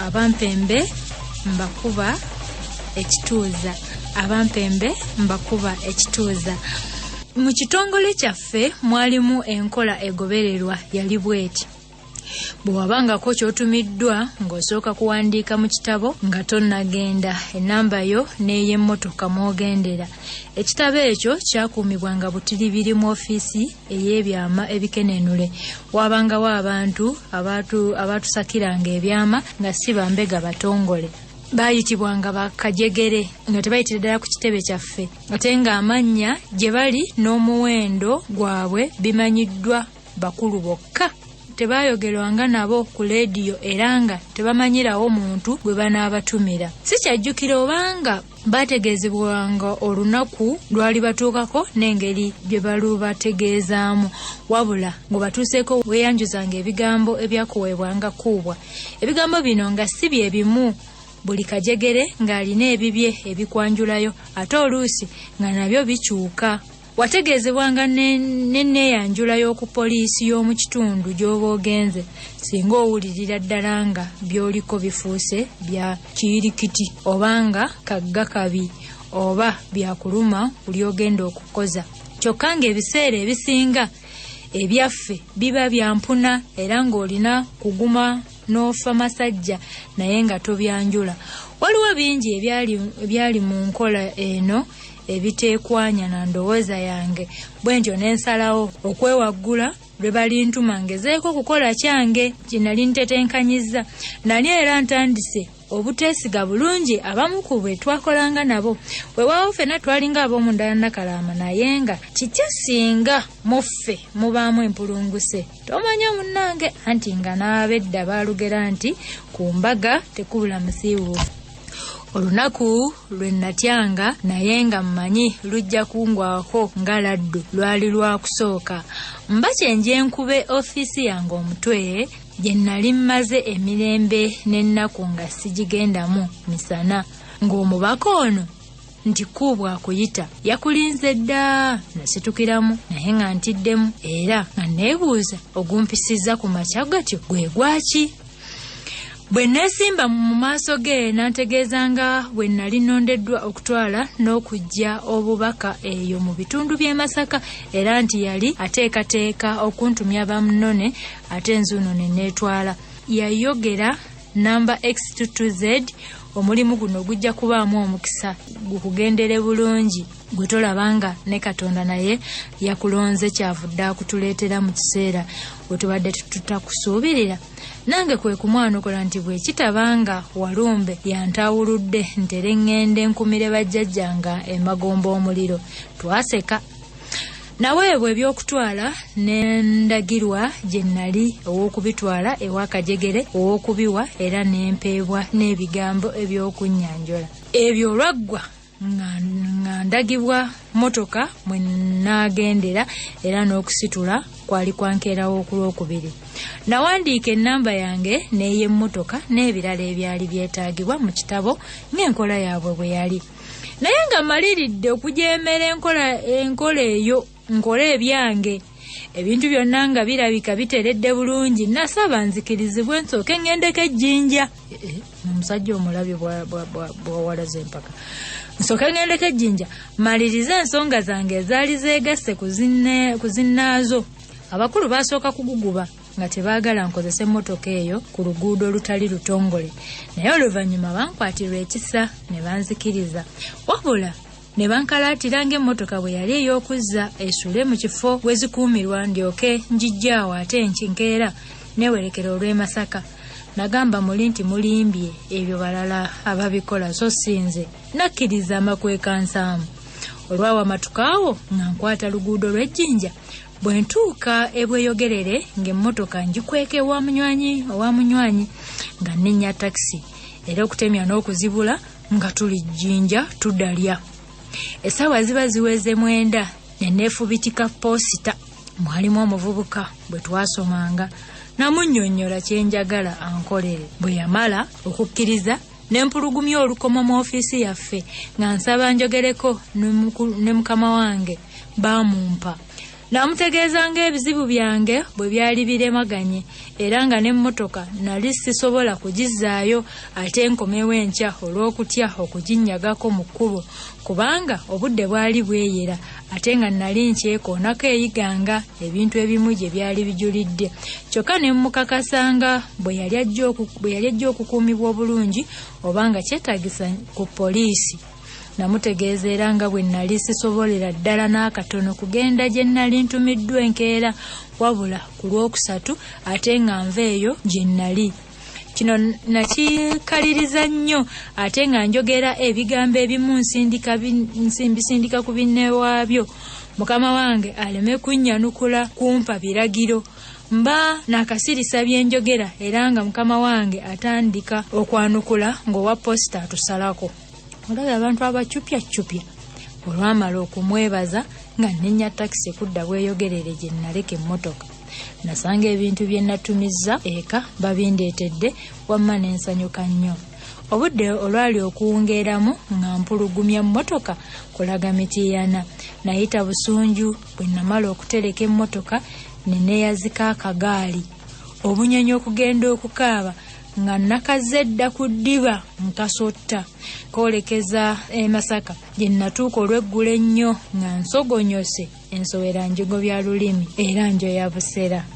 Abampembe mbakuba ekituuza, abampembe mbakuba ekituuza. Mu kitongole kyaffe mwalimu enkola egobererwa, yali bweti: bwe wabangako ky'otumiddwa, ng'osooka kuwandiika mu kitabo nga tonnagenda, ennamba yo n'ey'emmotoka mw'ogendera. Ekitabo ekyo kyakuumibwanga butiribiri mu ofiisi ey'ebyama ebikenenule. Wabangawo abantu abaatusakiranga ebyama nga si bambega batongole. Baayitibwanga bakajegere, nga tebayitira ddala ku kitebe kyaffe, ate ng'amannya gye bali n'omuwendo gwabwe bimanyiddwa bakulu bokka. Tebayogerwanga nabo ku leediyo era nga tebamanyirawo muntu gwe banaabatumira. Sikyajjukira obanga baategeezebwanga olunaku lwali batuukako n'engeri gye balubategeezaamu, wabula ng'obatuuseeko weeyanjuzanga ebigambo ebyakuweebwanga kuubwa. Ebigambo bino nga si bye bimu, buli kajegere ng'alina ebibye ebikwanjulayo, ate oluusi nga nabyo bikyuka. Wategeezebwanga n'enneeyanjula y'oku poliisi y'omu kitundu gy'oba ogenze, singa owulirira ddala nga by'oliko bifuuse bya kiyirikiti, oba nga kagga kabi, oba byakuluma buli ogenda okukoza. Kyokka ng'ebiseera ebisinga ebyaffe biba bya mpuna, era ng'olina kuguma n'ofa masajja naye nga tobyanjula. Waliwo bingi ebyali mu nkola eno ebiteekwanya na ndowooza yange, bwe ntyo ne nsalawo okwewaggula lwe balintuma ngezeeko okukola kyange kye nali ntetenkanyizza. Nali era ntandise obuteesiga bulungi abamu ku bwe twakolanga nabo. Weewaawo ffenna twalinga ab'omunda ya Nakalaama, naye nga kitya singa mu ffe mubaamu empulunguse? Tomanya munnange, anti nga n'ab'edda baalugera nti ku mbaga tekubula musiiwuufu. Olunaku lwe natyanga naye nga mmanyi lujja kungwako nga laddu lwali lwa kusooka. Mba kyenje nkube ofiisi yange omutwe gye nnali mmaze emirembe n'ennaku nga sigigendamu misana, ng'omubaka ono nti Kuubwa akuyita yakulinze dda. Nasitukiramu naye nga ntiddemu era nga neebuuza ogumpisizza ku makya gatyo gwe gwaki. Bwe neesimba mu maaso ge n'antegeeza nga bwe nnali nnondeddwa okutwala n'okujja obubaka eyo mu bitundu by'e Masaka, era nti yali ateekateeka okuntumya bamunone ate nzuuno ne neetwala. Yayogera namba X22Z, omulimu guno gujja kubaamu omukisa gukugendere bulungi, gwe tolaba nga ne Katonda naye yakulonze, kyavudde akutuleetera mu kiseera we tubadde tutakusuubirira. Nange kwe kumwanukula nti bwe kitaba nga walumbe yantawuludde, ntere ŋŋende nkumire bajjajjanga emagombe omuliro. Twaseka. Naweebwa eby'okutwala ne ndagirwa gye nnali ow'okubitwala ewa Kajegere ow'okubiwa, era ne mpeebwa n'ebigambo eby'okunnyanjula. Ebyo olwaggwa nga ndagibwa mmotoka mwe naagendera, era n'okusitula kwali kwankeerawo ku Lwokubiri. Nawandiika ennamba yange n'ey'emmotoka n'ebirala ebyali byetaagibwa mu kitabo ng'enkola yaabwe bwe yali, naye nga maliridde okujeemera enkola eyo nkole ebyange. Ebintu byonna nga birabika biteredde bulungi, nasaba nzikirizibwe nsooke ŋŋendeko ejjinja. Omusajja omulabye bwawalaza empaka. Nsooke ŋŋendeko ejjinja malirize ensonga zange ezaali zeegasse ku zinnaazo. Abakulu baasooka kuguguba nga tebaagala nkozese emmotoka eyo ku luguudo olutali lutongole, naye oluvannyuma bankwatirwa ekisa ne banzikiriza, wabula ne bankalaatira ng'emmotoka bwe yali ey'okuzza esule mu kifo we zikuumirwa ndyoke njijjaawo ate nkinkeera neewerekera olw'e Masaka. Nagamba muli nti mulimbye, ebyo balala ababikola so si nze. Nakkiriza amakwekansaamu. Olwawamatuka awo nga nkwata luguudo lw'ejjinja, bwe ntuuka e Bweyogerere ng'emmotoka ngikweka ewa munywanyi owa munywanyi nga nninnya takisi, era okutemya n'okuzibula nga tuli Jjinja tudalya. Essaawa ziba ziweze 9 ne neefubitika poosita. Mwalimu omuvubuka bwe twasomanga, namunnyonnyola kye njagala ankolere. Bwe yamala okukkiriza ne mpulugumya olukomo mu ofiisi yaffe nga nsaba njogereko ne mukama wange, baamumpa. Namutegeeza ng'ebizibu byange bwe byali biremaganye era nga n'emmotoka nali sisobola kugizzaayo ate nkomewo enkya olw'okutya okuginnyagako mu kkubo kubanga obudde bwali bweyera ate nga nali nkyekoonako eyiganga ebintu ebimu gye byali bijulidde kyokka ne mmukakasanga bwe yali ajja okukuumibwa obulungi oba nga kyetaagisa ku poliisi. Namutegeeza era nga bwe nnali sisobolera ddala n'akatono kugenda gye nnali ntumiddwa enkeera wabula ku Lwokusatu ate nga nva eyo gye nnali. Kino nakikaliriza nnyo ate nga njogera ebigambo ebimu mbisindika ku binnewaabyo mukama wange aleme kunnyanukula kumpa biragiro. Mba nakasirisa bye njogera era nga mukama wange atandika okwanukula ng'owa posita atusalako. Olabye abantu abacupyacupya. Olwamala okumwebaza nga nnenya takisi kudda Bweyogerere gye nnaleka emmotoka. Nasanga ebintu bye natumizza eka babindeetedde wamma ne nsanyuka nnyo. Obudde olwali okuwungeeramu nga mpulugumya mmotoka kulaga Mityana. Nayita Busunju bwe namala okutereka emmotoka ne neeyazika akagaali. Obunyonyi okugenda okukaaba nga nakazze dda ku ddiba nkasotta kwolekeza e Masaka gye natuuka olw'eggulo ennyo nga nsogonyose ensowera njigobya lulimi era njoya busera.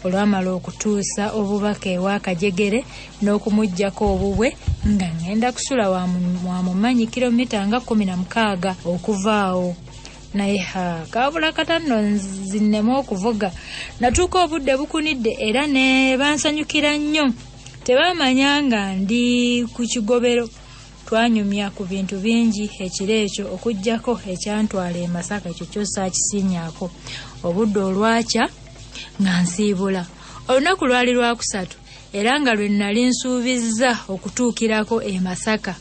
Olwamala okutuusa obubaka ewa Kajegere n'okumuggyako obubwe nga ŋŋenda kusula wa mumanyi kilomita nga 16 okuva awo. Naye ha kaabula kata nno zinneme okuvuga. Natuuka obudde bukunidde era ne bansanyukira nnyo. Tebaamanya nga ndi ku kigobero. Twanyumya ku bintu bingi ekiro ekyo okuggyako ekyantwala e Masaka ekyo kyo saakisinyaako. Obudde olwakya nga nsiibula. Olunaku lwali Lwakusatu era nga lwe nnali nsuubizza okutuukirako e Masaka.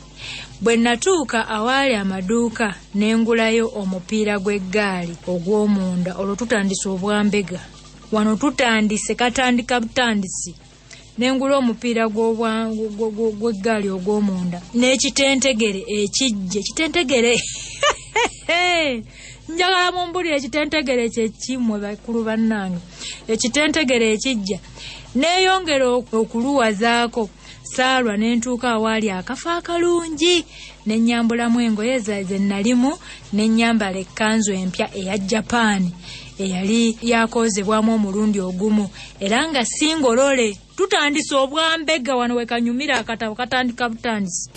Bwe natuuka awaali amaduuka ne ngulayo omupiira gw'eggaali ogw'omunda olwo tutandise obwambega. Wano tutandise katandika butandisi. Ne ngula omupiira gw'eggaali ogw'omunda n'ekitentegere ekijja. Ekitentegere njagala mumbulire ekitentegere kye kimwe bakulu bannange. Ekitentegere ekijja neeyongera okuluwazaako. Saalwa ne ntuuka awaali akafo akalungi ne nnyambulamu engoye ze nnalimu ne nnyambala ekkanzu empya eya Japaani eyali yakoozebwamu omulundi ogumu era nga singolole. Tutandise obwambega wano we kanyumira akatabo katandika butandisi.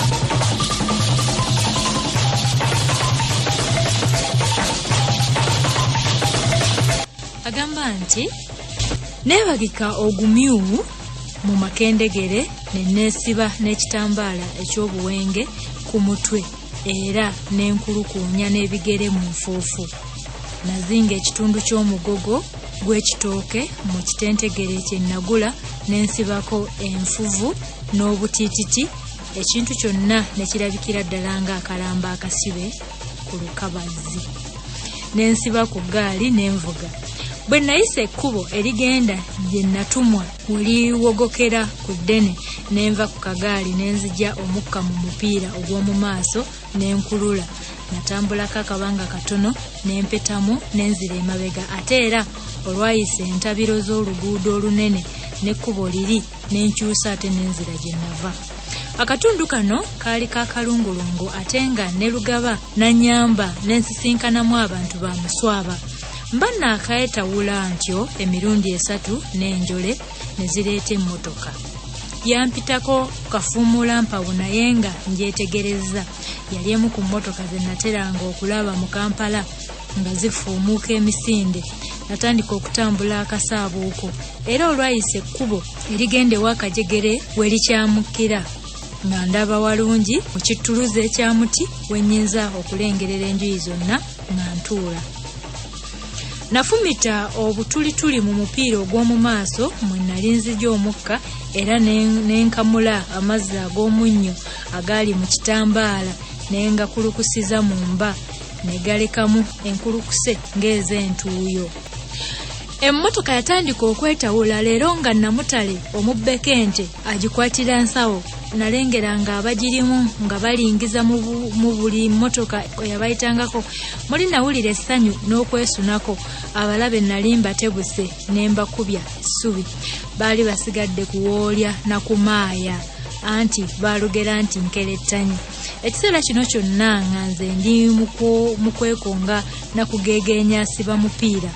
Agamba nti neebagika ogumyu mu makendegere ne neesiba n'ekitambaala eky'obuwenge ku mutwe era ne nkulukuunya n'ebigere mu nfuufu. Nazinga ekitundu ky'omugogo gw'ekitooke mu kitentegere kye nagula ne nsibako enfuvu n'obutiititi, ekintu kyonna ne kirabikira ddala ng'akalamba akasibe ku lukabazzi. Ne nsiba ku ggaali ne nvuga. Bwe nayisa ekkubo erigenda gye natumwa we liwogokera ku ddene, ne nva ku kagaali ne nzigya omukka mu mupiira ogw'omu maaso ne nkulula. Natambulako akabanga katono ne mpetamu ne nzira emabega ate era olwayisa entabiro z'oluguudo olunene n'ekkubo liri ne nkyusa ate ne nzira gye nava. Akatundu kano kaali ka kalungulungu ate nga ne Lugaba n'annyamba ne nsisinkanamu abantu ba muswaba. Mba naakayetawula ntyo emirundi esatu n'enjole ne zireeta emmotoka. Yampitako kafuumuula mpawu naye nga ngyetegerezza. Yali emu ku mmotoka ze nateranga okulaba mu Kampala nga zifuumuuka emisinde. Natandika okutambula akasaabuuko era olwayisa ekkubo erigenda ewa Kajegere we likyamukira nga ndaba walungi mu kittuluze ekya muti we nnyinza okulengerera enjuyi zonna nga ntuula. Nafumita obutulituli mu mupiira ogw'omu maaso mwe nali nzigya omukka era ne nkamula amazzi ag'omunnyo agaali mu kitambaala ne ngakulukusiza mu mba ne galekamu enkulukuse ng'ez'entuuyo. Emmotoka yatandika okwetawula leero nga Namutale omubbekente agikwatira nsawo. Nalengeranga abagirimu nga balingiza mu buli mmotoka eyabayitangako. Muli nawulira essanyu n'okwesunako. Abalabe nali mbatebuse ne mbakubya essubi. Baali basigadde kuwoolya na kumaaya, anti baalugera nti nkerettanyi. Ekiseera kino kyonna nga nze ndi mu kwekonga na kugeegeenya siba mupiira.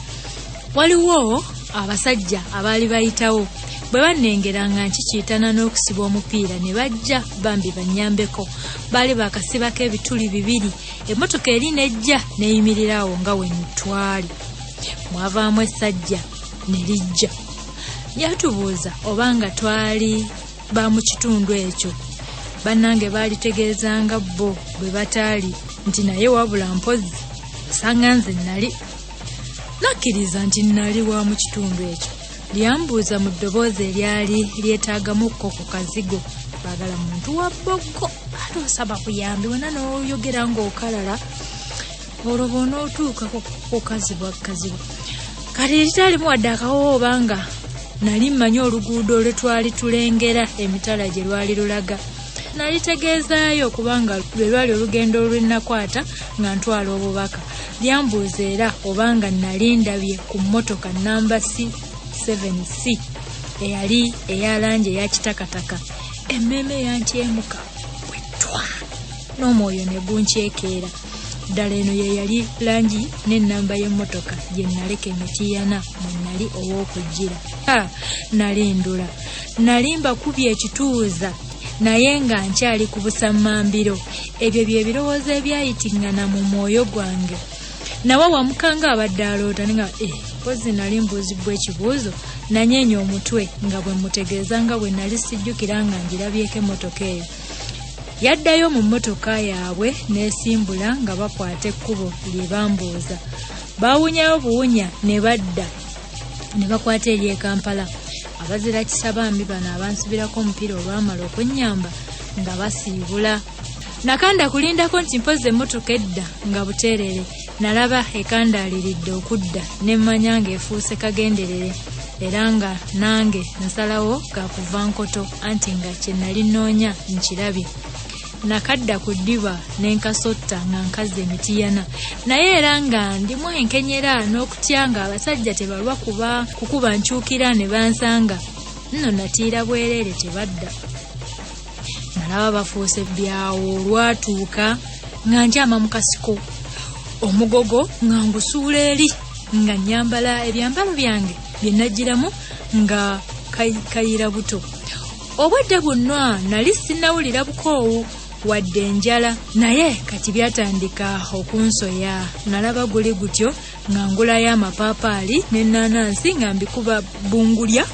Waliwo abasajja abaali bayitawo bwe bannengera nga nkikiitana n'okusiba omupiira ne bajja bambi bannyambeko. Baali baakasibako ebituli bibiri, emmotoka eri n'ejja n'eyimirira awo nga we twali. Mwavaamu essajja ne lijja. Lyatubuuza oba nga twali ba mu kitundu ekyo. Bannange baalitegeezanga bo bwe bataali nti naye wabula mpozzi osanga nze nali. Nakkiriza nti nali wa mu kitundu ekyo. Lyambuuza mu ddoboozi eryali lyetaagamukko ku kazigo. Baagala muntu wa bboggo ate osaba buyambi wena n'oyogera ng'okalala olwo bw'onootuuka kukazibwa kazibwa. Kati eritaalimu wadde akawoowo obanga nali mmanyi oluguudo lwe twali tulengera emitala gye lwali lulaga. Nalitegeezaayo kubanga lwe lwali olugendo lwe nakwata nga ntwala obubaka. Lyambuuza era obanga nali ndabye ku mmotoka nnamba C7C eyali eya langi eya kitakataka. Emmeeme yankyemuka bwe ttwa n'omwoyo ne gunkyekeera. Ddala eno ye yali langi n'ennamba y'emmotoka gye naleka e Mityana mwe nali ow'okujjira. Ha, nali ndula. Nali mbakubye ekituuza naye nga nkyali ku busammambiro. Ebyo bye birowoozo ebyayitiŋŋana mu mwoyo gwange. Nawawamuka ng'abadde aloota ne nga mpozzi nali mbuuzibbwa ekibuuzo. Nanyeenya omutwe nga bwe mmutegeeza nga bwe nali sijjukira nga ngirabyeko emmotoka eyo. Yaddayo mu mmotoka yaabwe n'esimbula nga bakwata ekkubo lye bambuuza. Baawunyayo buwunya ne badda ne bakwata ery'e Kampala. Abazira kisa bambi bano abansibirako omupiira olwamala okunnyamba nga basiibula. Nakanda kulindako nti mpozzi emmotoka edda nga buteerere. Nalaba ekandaaliridde okudda ne mmanya ng'efuuse kagenderere era nga nange nsalawo ga kuva nkoto anti nga kye nali nnoonya nkirabye. Nakadda ku ddiba ne nkasotta nga nkazza emitiyana naye era nga ndimu enkenyera n'okutya ng'abasajja tebalwa kuba kukuba nkyukira ne bansanga. Nno natiira bwereere tebadda. Nalaba bafuuse byawo olwatuuka nga nkyama mu kasiko. Omugogo nga ngusuula eri nga nnyambala ebyambalo byange bye najjiramu nga kayira buto. Obwedda bwonna nali sinnawulira bukoowu wadde enjala naye kati byatandika okunsoya. Nalaba guli gutyo nga ngulayo amapaapaali n'ennaanansi nga mbikuba bungulya.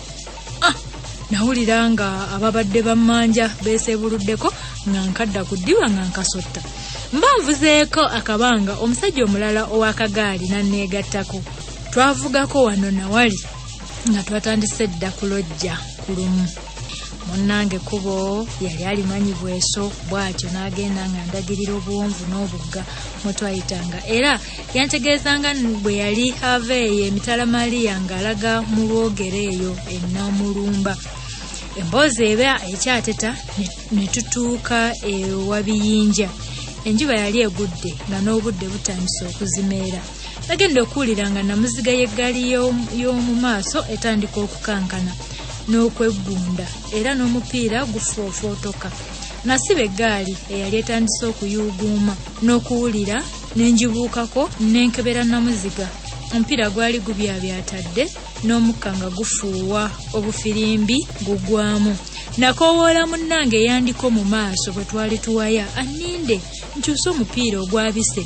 Nawulira nga ababadde bammanja beeseebuluddeko nga nkadda ku ddiba nga nkasotta. Mba nvuzeeko akabanga omusajja omulala ow'akagaali n'anneegattako. Twavugako wano nawali nga twatandise dda kulojja ku lumu. Munnange kkubo yali alimanyi bweso bw'atyo n'agenda nga ndagirira obuwonvu n'obugga mwe twayitanga era yantegeezanga bwe yali ava eyo emitala Maria ng'alaga mu lwogero eyo e Namulumba. Emboozi eba ekyateta ne tutuuka ewa Biyinja. Enjuba yali egudde nga n'obudde butandise okuzimeera. Nagenda okuwulira nga namuziga y'eggaali y'omu maaso etandika okukankana n'okweggunda era n'omupiira gufoofootoka. Nasiba eggaali eyali etandise okuyuuguuma n'okuwulira ne ngibuukako ne nkebera namuziga. Omupiira gwali gubyabyatadde n'omukka nga gufuuwa obufirimbi gugwamu. Nakoowoola munnange eyandiko mu maaso bwe twali tuwaya anninde nkyuse omupiira ogwabise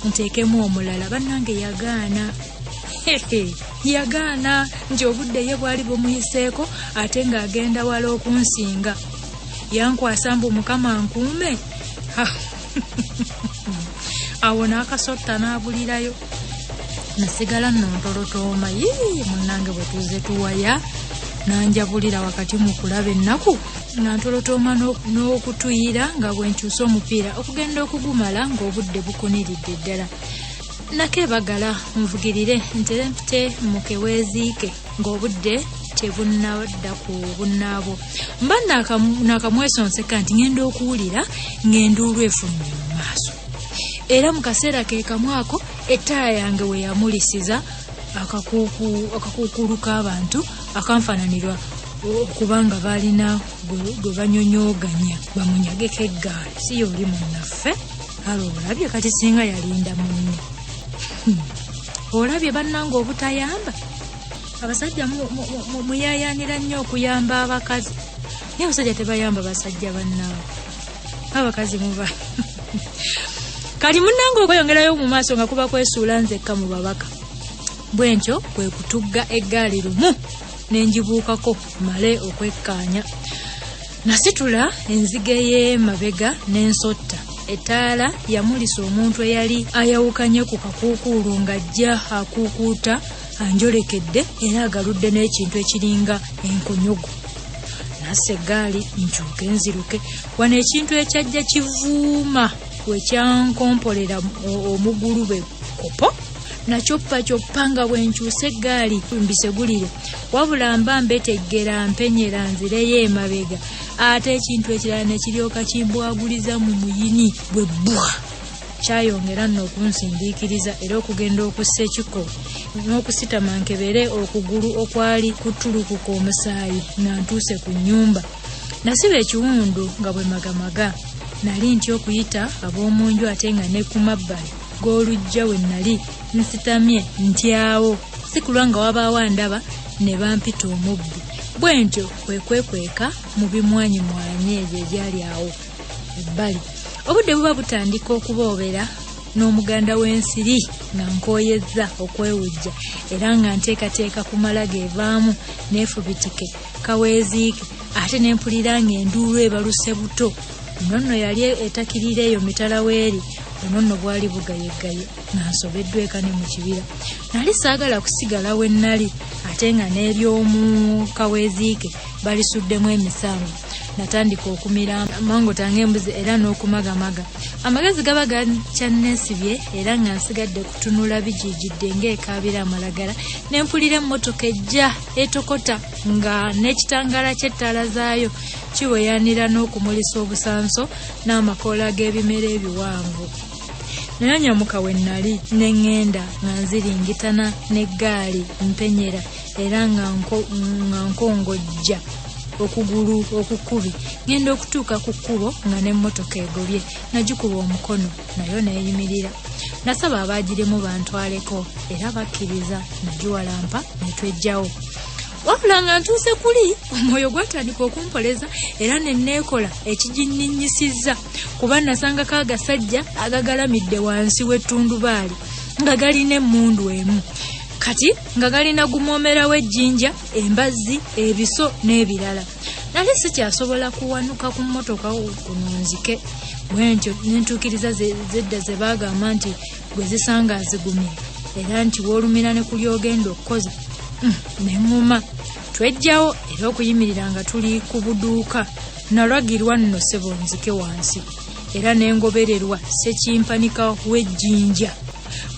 nteekemu omulala. Bannange yagaana. Yagaana nti obudde ye bwali bumuyiseeko ate ng'agenda wala okunsinga. Yankwasa mbu Mukama nkuume. Awo n'akasotta n'abulirayo. Nasigala nno ntolotooma. Yii, munnange bwe tuzze tuwaya n'anjabulira wakati mu kulaba ennaku nga ntolotooma n'okutuyira nga bwe nkyusa omupiira okugenda okugumala ng'obudde bukuniridde ddala. Nakeebagala nvugirire ntere mpite mu keweeziike ng'obudde tebunnadda ku bunnaabwo. Mba naakamwesonseka nti ŋŋenda okuwulira ng'enduulu efulumye mu maaso. Era mu kaseera ke kamu ako ettaala yange we yamulisiza akakuukuulu k'abantu akanfaananirwa okuba nga baalina gwe banyonyooganya bamunyageko eggaali. Si y'oli munnaffe? Kale olabye kati singa yalinda munne. Olabye bannange obutayamba? Abasajja muyaayaanira nnyo okuyamba abakazi, naye abasajja tebayamba basajja bannaabwe. Abakazi muba kati munnange okweyongerayo mu maaso nga kuba kwesuula nzekka mu babaka. Bwe ntyo kwe kutugga eggaali lumu ne ngibuukako mmale okwekkaanya. Nasitula enzige y'emabega ne nsotta. Ettaala yamulisa omuntu eyali ayawukanye ku kakuukuulu ng'ajja akuukuuta anjolekedde era agaludde n'ekintu ekiringa enkonyogo. Nassa eggaali nkyuke nziruke. Wano ekintu ekyajja kivuuma we kyankompolera omugulube kopo. Nakyoppakyoppa nga bwe nkyusa eggaali mbisegulire, wabula mba mbeteggera mpenyera nzireyo emabega, ate ekintu ekirala ne kiryoka kimbwaguliza mu muyini bwe bbwa. Kyayongera nno okunsindiikiriza era okugenda okussa ekiko n'okusitama nkebere okugulu okwali kutulukuka omusaayi nga ntuuse ku nnyumba. Nasiba ekiwundu nga bwe magamaga. Nali ntya okuyita ab'omu nju ate nga ne ku mabbali g'oluggya we nnali nsitamye ntyawo, si kulwa nga wabaawo andaba ne bampita omubbi. Bwe ntyo kwe kwekweka mu bimwanyimwanyi egyo egyali awo ebbali. Obudde buba butandika okuboobera n'omuganda w'ensiri nga nkooyezza okwewujja era nga nteekateeka kumala geevaamu neefubitike kaweeziike, ate ne mpulira ng'enduulu ebaluse buto. Luno nno yali etakirira eyo mitala w'eri, buno nno bwali bugayeggaye nga nsobeddwa eka ne mu kibira. Nali saagala kusigala we nnali ate nga n'ery'omu kaweeziike balisuddemu emisanvu. Natandika okumira amangota ng'embuzi era n'okumagamaga. Amagezi gaba gakyanneesibye era nga nsigadde kutunula bijiijidde ng'ekaabira amalagala, ne mpulira emmotoka ejja etokota nga n'ekitangaala ky'ettaala zaayo kiweyanira n'okumulisa obusanso n'amakoola g'ebimera ebiwanvu. Nanyamuka we nnali ne ŋŋenda nga nziringitana n'eggaali mpenyera era nga nkongojja okugulu okukubi. Ŋŋenda okutuuka ku kkubo nga n'emmotoka egobye. Nagikuba omukono nayo n'eyimirira. Nasaba abaagirimu bantwaleko era bakkiriza, nagiwalampa ne tweggyawo. Wabula nga ntuuse kuli, omwoyo gwatandika okumpoleza era ne neekola ekiginninnyisizza, kuba nasangako agasajja agagalamidde wansi w'ettundubaali nga galina emmundu emu. Kati nga galina gumwomera w'ejjinja, embazzi, ebiso n'ebirala. Nali sikyasobola kuwanuka ku mmotoka kuno nzike. Bwe ntyo ne ntuukiriza zedda ze baagamba nti gwe zisanga azigumira, era nti w'olumira ne ku ly'ogenda okukoza. Ne ŋŋuma. Twejjawo era okuyimirira nga tuli ku buduuka. Nalagirwa nno ssebo nzike wansi, era ne ngobererwa ssekimpanika w'ejjinja.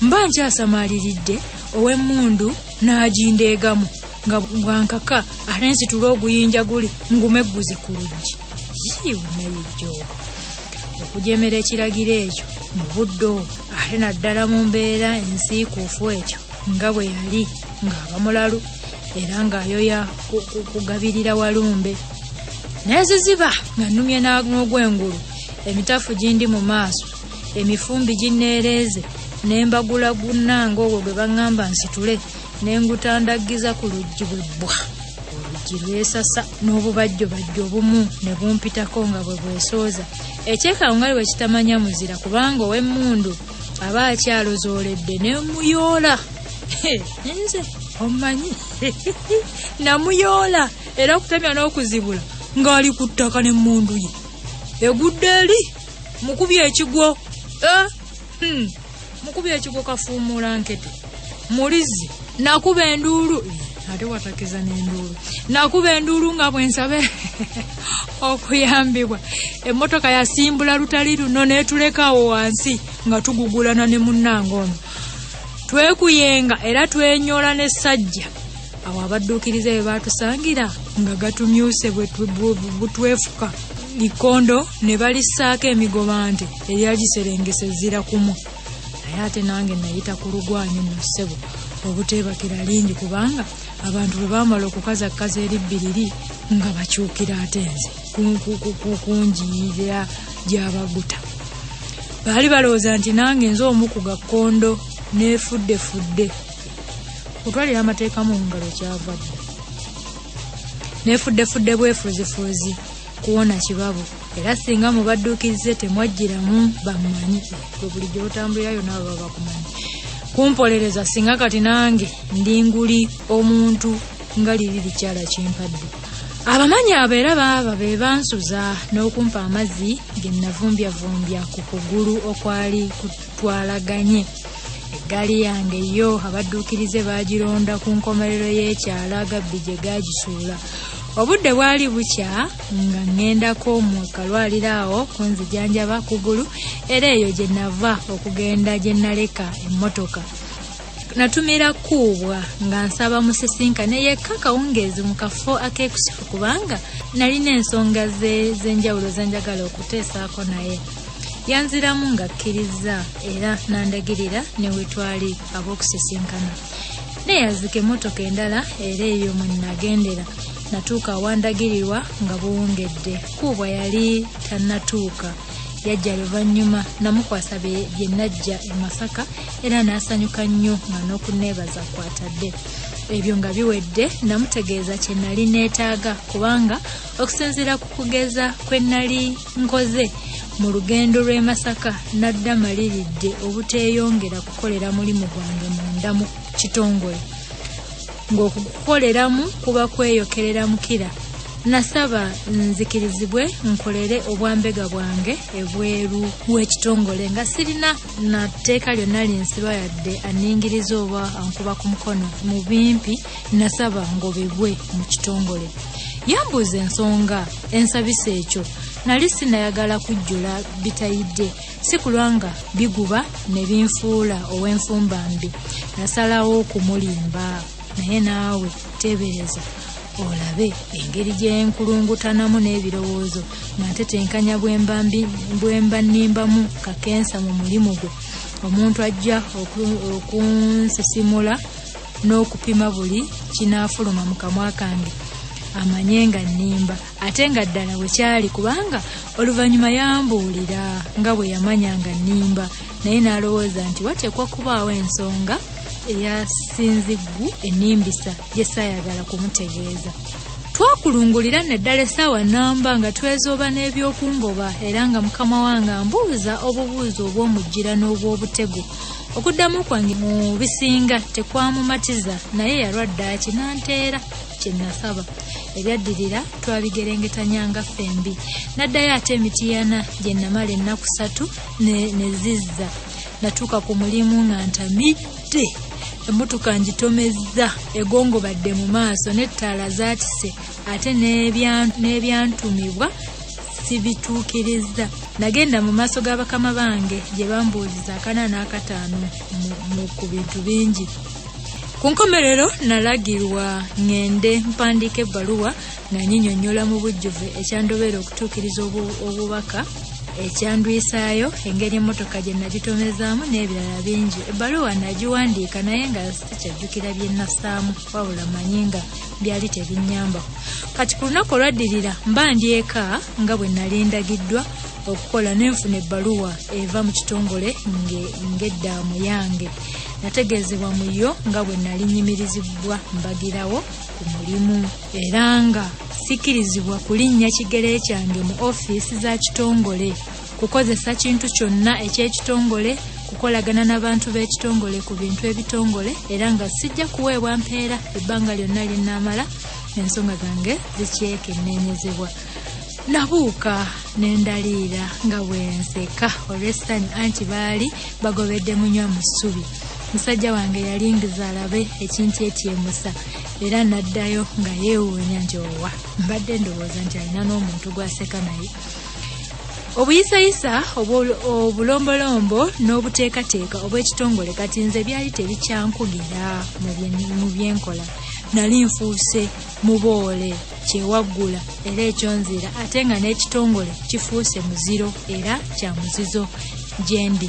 Mba nkyasamaaliridde ow'emmundu n'agindeegamu nga bw'ankaka ate nsitule oguyinja guli ngumegguze ku luggi. Yii, naye ejjoogo. Okujeemera ekiragiro ekyo mu budde obwo, ate naddala mu mbeera ensiikuufu etyo nga bwe yali ng'aba mulalu era ng'ayoya kugabirira walumbe. Neeziziba nga nnumye n'ogw'engulu, emitafu gindi mu maaso, emifumbi ginneereeze, ne mbagula gunnange ogwo gwe baŋŋamba nsitule, ne ngutandaggiza ku luggi bwe bbwa. Oluggi lwesasa n'obubajjobajjo obumu ne bumpitako nga bwe bwesooza. Ekyekaawo nga bwe kitamanya muzira, kubanga ow'emmundu aba akyalozooledde ne muyoola. Nze omanyi namuyoola era okutemya n'okuzibula ng'ali ku ttaka n'emmundu ye egudde eri mukubye ekigwo. Mukubye ekigwo kafuumuula nkete mulizi. Nakuba enduulu ate watakiza n'enduulu. Nakuba enduulu nga bwe nsabe okuyambibwa. Emmotoka yasimbula lutali luno n'etuleka awo wansi nga tugugulana ne munnange ono. Twekuyenga era twenyola n'essajja. Awo abadduukirize bwe baatusangira nga gatumyuse butwefuka likondo ne balissaako emigobante eryagiserengesa ezzira kumu. Naye ate nange nayita ku lugwanyu nno ssebo obuteebakira lingi, kubanga abantu bwe baamala okukazakkaza eribbiriri nga bakyukira ate nze kunjiyira gy'abaguta. Baali balowooza nti nange nze omu ku gakkondo neefuddefudde. Kutwalira amateeka mu ngalo kyava dda. Neefuddefudde bwefuuzifuuzi kuwona kibabu, era singa mubadduukirize temwajjiramu bammanyi, gwe bulijjo otambulirayo nabo baba bakumanyi. Kumpolereza singa kati nange ndi nguli omuntu nga liri likyala kimpadde. Abamanyi abo era baaba be bansuza n'okumpa amazzi ge navumbyavumby ku kugulu okwali kutwalaganye. Eggaali yange yo abadduukirize baagironda ku nkomerero y'ekyalo agabbi gye gaagisuula. Obudde bwali bukya nga ŋŋendako mu kalwaliro awo kunzijanjaba kugulu, era eyo gye nava okugenda gye naleka emmotoka. Natumira Kuubwa nga nsaba musisinkane yekka akawungeezi mu kafo akeekusifu, kubanga nalina ensonga z'enjawulo ze njagala okuteesaako naye. Yanziramu ng'akkiriza era n'andagirira ne we twali ab'okusisinkana. Neeyazika emmotoka endala era eyo mwe nagendera. Natuuka awandagirirwa nga buwungedde. Kuubwa yali tannatuuka, yajja luvannyuma. Namukwasa bye najja e Masaka era n'asanyuka nnyo nga n'okunneebaza kw'atadde. Ebyo nga biwedde namutegeeza kye nali neetaaga, kubanga okusinziira ku kugeza kwe nali nkoze mu lugendo lw'e Masaka nadda maliridde obuteeyongera kukolera mulimu gwange munda mu kitongole, ng'okukoleramu kuba kweyokerera mukira. Nasaba nzikirizibwe nkolere obwambega bwange ebweru w'ekitongole nga sirina na tteeka lyonna linsiba yadde anningiriza oba ankuba ku mukono. Mu bimpi nasaba ngobebwe mu kitongole. Yambuuza ensonga ensabisa ekyo. Nali sinayagala kujjula bitayidde, si kulwa nga biguba ne binfuula ow'enfumba mbi. Nasalawo okumulimba, naye naawe teebereza olabe engeri gye nkulungutanamu n'ebirowoozo nga ntetenkanya bwe mba nnimbamu kakensa mu mulimu gwe. Omuntu ajja okunsisimula n'okupima buli kinaafuluma mu kamwa kange amanye nga nnimba, ate nga ddala bwe kyali, kubanga oluvannyuma yambuulira nga bwe yamanya nga nnimba, naye n'alowooza nti wateekwa kubaawo ensonga eya sinziggu ennimbisa gye saayagala kumutegeeza. Twakulungulira naddala essaawa nnamba nga twezooba n'ebyokungoba, era nga mukama wange ambuuza obubuuzo obw'omujjira n'obw'obutego. Okuddamu kwange mu bisinga tekwamumatiza, naye yalwa ddaaki n'anteera kye nasaba. Ebyaddirira twabigerengetanyanga ffembi. Naddayo ate emitiyana gye namala ennaku 3 ne zizza. Natuuka ku mulimu nga ntamidde, emmotoka ngitomezza egongobadde mu maaso n'ettaala zaatise, ate n'ebyantumibwa sibituukirizza. Nagenda mu maaso ga bakama bange gye bambuuliza 4 n'akataano ku bintu bingi. Ku nkomerero nalagirwa ŋŋende mpandiika ebbaluwa nga nnyinnyonnyola mu bujjuvu ekyandobera okutuukiriza obubaka, ekyandwisaayo, engeri emmotoka gye nagitomezaamu n'ebirala bingi. Ebbaluwa nagiwandiika naye nga sikyajjukira bye nassaamu, wabula mmanyi nga byali tebinnyambako. Kati ku lunaku olwaddirira mba ndi eka nga bwe nali ndagiddwa okukola, ne nfuna ebbaluwa eva mu kitongole ng'eddaamu yange. Nategeezebwa mu yo nga bwe nali nnyimirizibwa mbagirawo ku mulimu, era nga sikkirizibwa kulinnya kigere kyange mu ofiisi za kitongole, kukozesa kintu kyonna eky'ekitongole, kukolagana n'abantu b'ekitongole ku bintu ebitongole, era nga sijja kuweebwa mpeera ebbanga lyonna lye nnaamala ensonga zange zikyekenneenyezebwa. Nabuuka ne ndaliira nga bwe nseka olw'essanyu, anti baali bagobedde munywa mu ssubi. Musajja wange yalingiza alabe ekintyetyemusa, era n'addayo nga yeewuunya nti owa mbadde ndowooza nti alina n'omuntu gw'aseka naye. Obuyisayisa, obulombolombo n'obuteekateeka obw'ekitongole kati nze byali tebikyankugira mu byenkola. Nali nfuuse muboole kyewaggula era ekyonzira, ate nga n'ekitongole kifuuse muziro era kya muzizo gyendi.